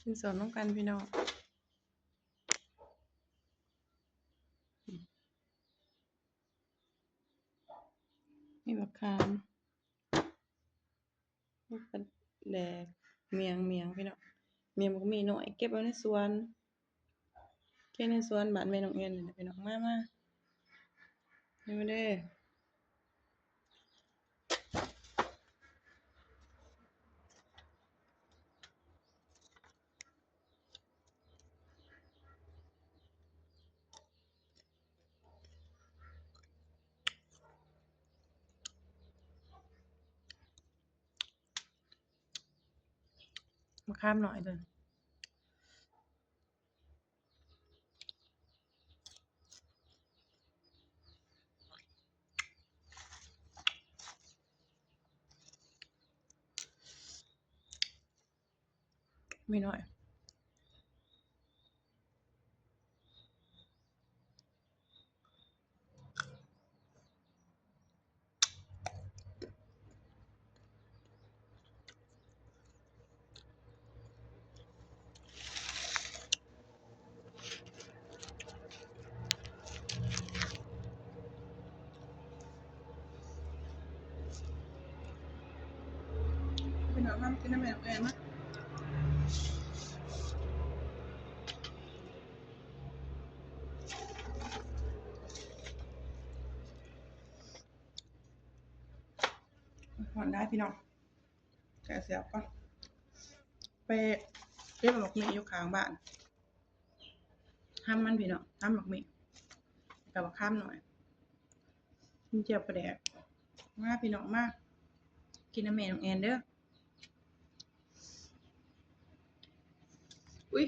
ກິນສົ້ມນຳກັນພີ່ນ້ອງ. ມີບັກຂາມ ມີປາແດກ ໝ້ຽງ ໝ້ຽງພີ່ນ້ອງ ໝ້ຽງບັກໝີ່ນ້ອຍ ເກັບເອົາໃນສວນ ເກັບໃນສວນບ້ານແມ່ນ້ອງແອນນີ້ແຫຼະພີ່ນ້ອງ. ມາ ມາ ມາເດີ. ມະຂາມໜ້ອຍເດີ. ມີໜ້ອຍ ພີ່ນ້ອງ ມາກິນນຳແມ່ແອນມາ. ຮ້ອນຫຼາຍພີ່ນ້ອງ ແກະເສຍບກ່ອນ. ໄປເກັບໝາກມີ້ຢູ່ຂ້າງບ້ານ ຫຳມັນພີ່ນ້ອງ ຫຳໝາກມີ້ ກັບບັກຂາມໜ້ອຍ ກິນແຈ່ວປາແດກ. ມາພີ່ນ້ອງ ມາກິນນຳແມ່ນ້ອງແອນເດີ. ອຸ້ຍ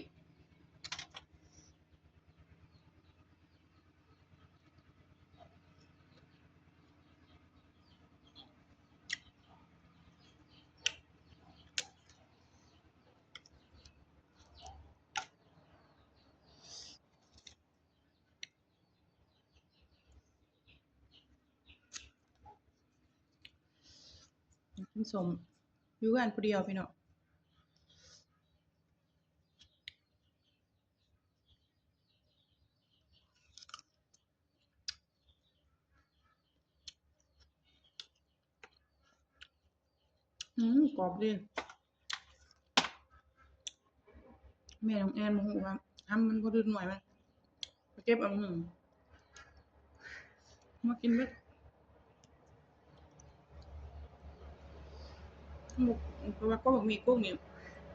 ກິນສົ້ມຢູ່ເຮືອນຜູ້ດຽວພີ່ນ້ອງ. ອືມ ກອບດີ. ແມ່ນ້ອງແອນບໍ່ຮູ້ວ່າ ຫຳມັນບໍ່ຖືກໜ່ວຍມັນ ໄປເກັບເອົາ ອືມ ມາກິນເບິດ. ບໍ່ ເພາະວ່າກໍບັກໝີ້ກົກນີ້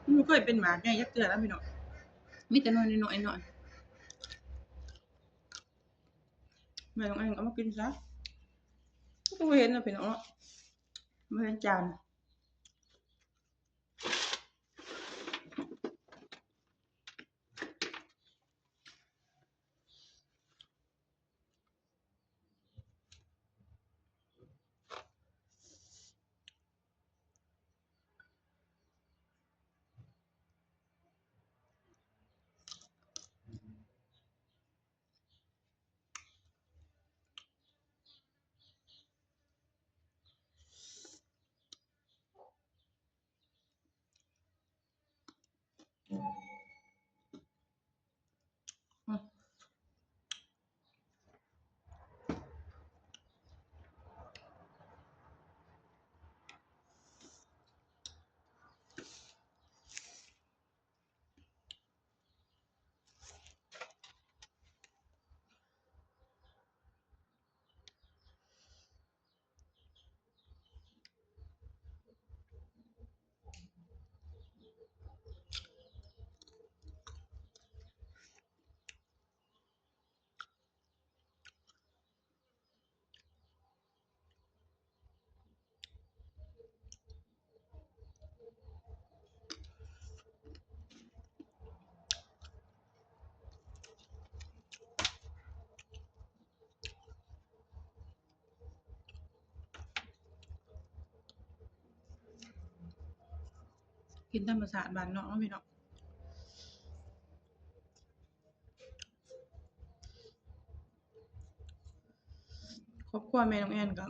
ມັນບໍ່ເຄີຍເປັນໝາກໃຫຍ່ຈັກເທື່ອນະພີ່ນ້ອງ ມີແຕ່ໜ່ວຍນ້ອຍໆ. ແມ່ນ້ອງແອນກໍເອົາມາກິນຊະ ກໍບໍ່ເຫັນນະພີ່ນ້ອງເນາະ ບໍ່ເຫັນຈານ. ກິນທຳມະຊາດບ້ານນອກເນາະພີ່ນ້ອງ. ຄອບຄົວແມ່ນ້ອງແອນກໍ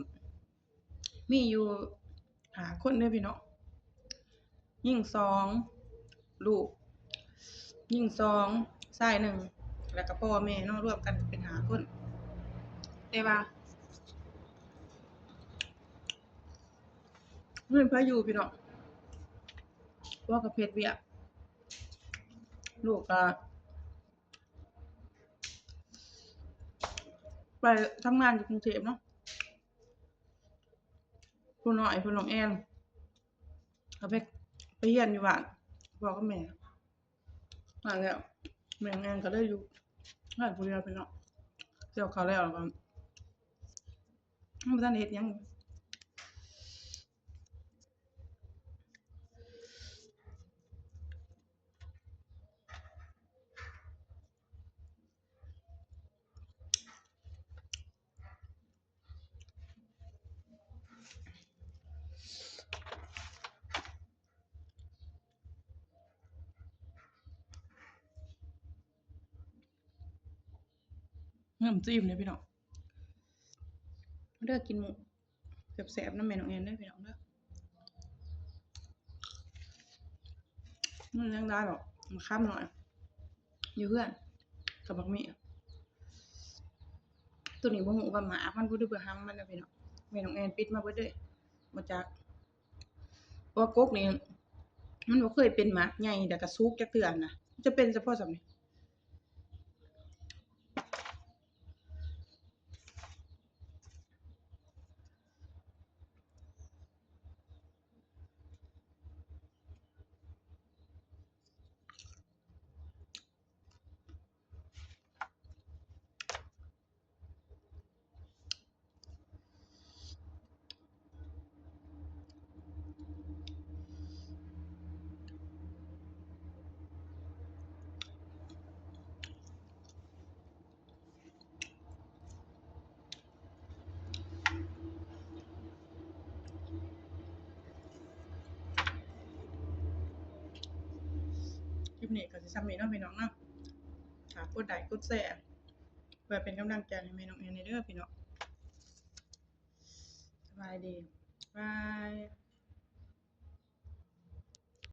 ມີຢູ່ຫ້າຄົນເດີພີ່ນ້ອງ ຍິງສອງ ລູກ ຍິງສອງ ຊາຍໜຶ່ງ ແລ້ວກໍພໍ່ແມ່ເນາະ ລວມກັນເປັນຫ້າຄົນ. ແຕ່ວ່າບໍ່ມີໃຜຢູ່ພີ່ນ້ອງ ຜົວກໍເຮັດວຽກ ລູກກໍໄປທຳງານຢູ່ກຸງເທບເນາະ. ຜູ້ນ້ອຍ ຜູ້ນ້ອງແອນ ກໍໄປ ໄປຮຽນຢູ່ບ້ານ ພໍ່ກັບແມ່. ນັ້ນແຫຼະ ແມ່ແອນກໍເລີຍຢູ່ເຮືອນຜູ້ດຽວພີ່ນ້ອງ. ກ່ຽວເຂົ້າແລ້ວ ແລ້ວກໍຍັງບໍ່ທັນໄດ້ເຮັດຫຍັງ. ນ້ຳຈິ້ມເດ້ພີ່ນ້ອງ ມາເດີກິນໝູ່ແຊບໆ ນຳແມ່ນ້ອງແອນເດີພີ່ນ້ອງເດີ. ມັນຍັງຫຼາຍດອກ ມະຂາມນ້ອຍ ຢູ່ເຮືອນກັບບັກໝີ່. ໂຕນີ້ບໍ່ຮູ້ວ່າໝາກມັນບໍ່ ຫຼືວ່າຮຳມັນນະພີ່ນ້ອງ. ແມ່ນ້ອງແອນປິດມາເບິດເລີຍ ບໍ່ຈັກ. ເພາະວ່າກົກນີ້ ມັນບໍ່ເຄີຍເປັນໝາກໃຫຍ່ ແລ້ວກໍສຸກຈັກເທື່ອນະ ຈະເປັນສະເພາະສ່ຳນີ້. ຄລິບນີ້ກໍຊິສ່ຳນີ້ເນາະພີ່ນ້ອງເນາະ. ຝາກກົດໄລກົດແຊ ເພື່ອເປັນກຳລັງໃຈໃຫ້ແມ່ນ້ອງແອນແດ່ເດີພີ່ນ້ອງ. ສະບາຍດີ ບາຍ.